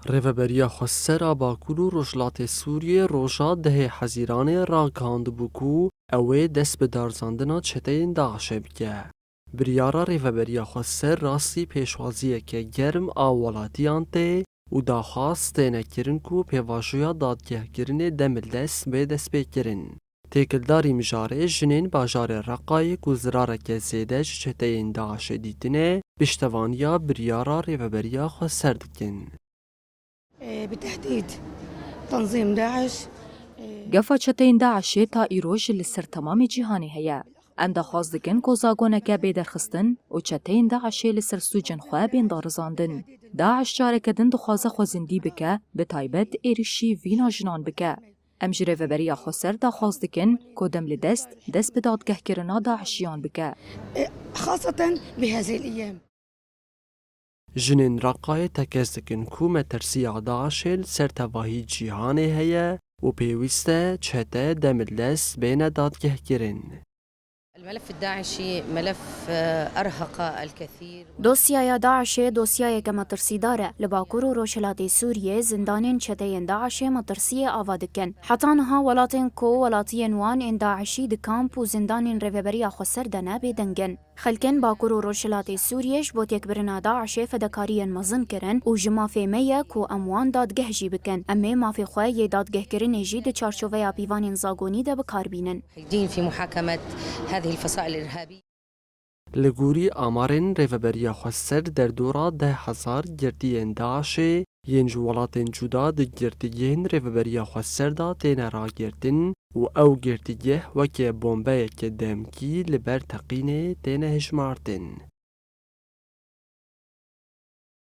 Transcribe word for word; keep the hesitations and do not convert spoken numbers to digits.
Rêveberiya Xweser a Bakur û Rojhilatê Sûriyê roja dehê Hezîranê ragihandibû ku ew ê dest bi darizandina çeteyên DAIŞê bike. Biryara Rêveberiya Xweser rastî pêşwaziyeke germ a welatiyan tê û daxwaz têne kirin ku pêvajoya dadgehkirinê demildest bê destpêkirin. Têkildarî mijarê jinên bajarê Reqayê ku zirareke zêde ji çeteyên DAIŞê dîtine, piştevaniya biryara Rêveberiya Xweser dikin. بتهديد تنظيم داعش. Gefa çeteyên DAIŞê ta îroj li ser temamê cîhanê heye. Em daxwaz dikin ku zagoneke bê derxistin û çeteyên DAIŞê li ser sûcên xwe bên darizandin. DAIŞ careke din dixwaze xwe zindî bike, bi taybet êrişî vîna jinan bike. Em ji Rêveberiya Xweser daxwaz dikin ku dem li dest, dest bi dadgehkirina DAIŞiyan bike. خاصة بهذه الأيام. Jinên Reqayê tekez dikin ku metirsiya DAIŞê li ser tevahî cîhanê heye û pêwîst e çete demildest bêne dadgehkirin. الملف الداعشي ملف أرهق الكثير. Dosyaya DAIŞê dosyayeke metirsîdar e. Li Bakur û Rojhilatê Sûriyê zindanên çeteyên DAIŞê metirsiyê ava dikin. Heta niha welatên ku welatiyên wan ên DAIŞî di kamp û zindanên Rêveberiya Xweser de ne bêdeng in. Xelkên Bakur û Rojhilatê Sûriyê ji bo têkbirina DAIŞê fedekariyên mezin kirin û ji mafê me ye ku em wan dadgeh jî bikin. Em ê mafê xwe yê dadgehkirinê jî di çarçoveya pîvanên zagonî de bi kar bînin. جاهدين في محاكمة هذه الفصائل الإرهابية. Li gorî amarên Rêveberiya Xweser derdora deh hezar girtiyên DAIŞê yên ji welatên cuda di girtîgehên Rêveberiya Xweser de têne ragirtin û ew girtîgeh weke bombeyeke demkî li ber teqînê têne hişmartin.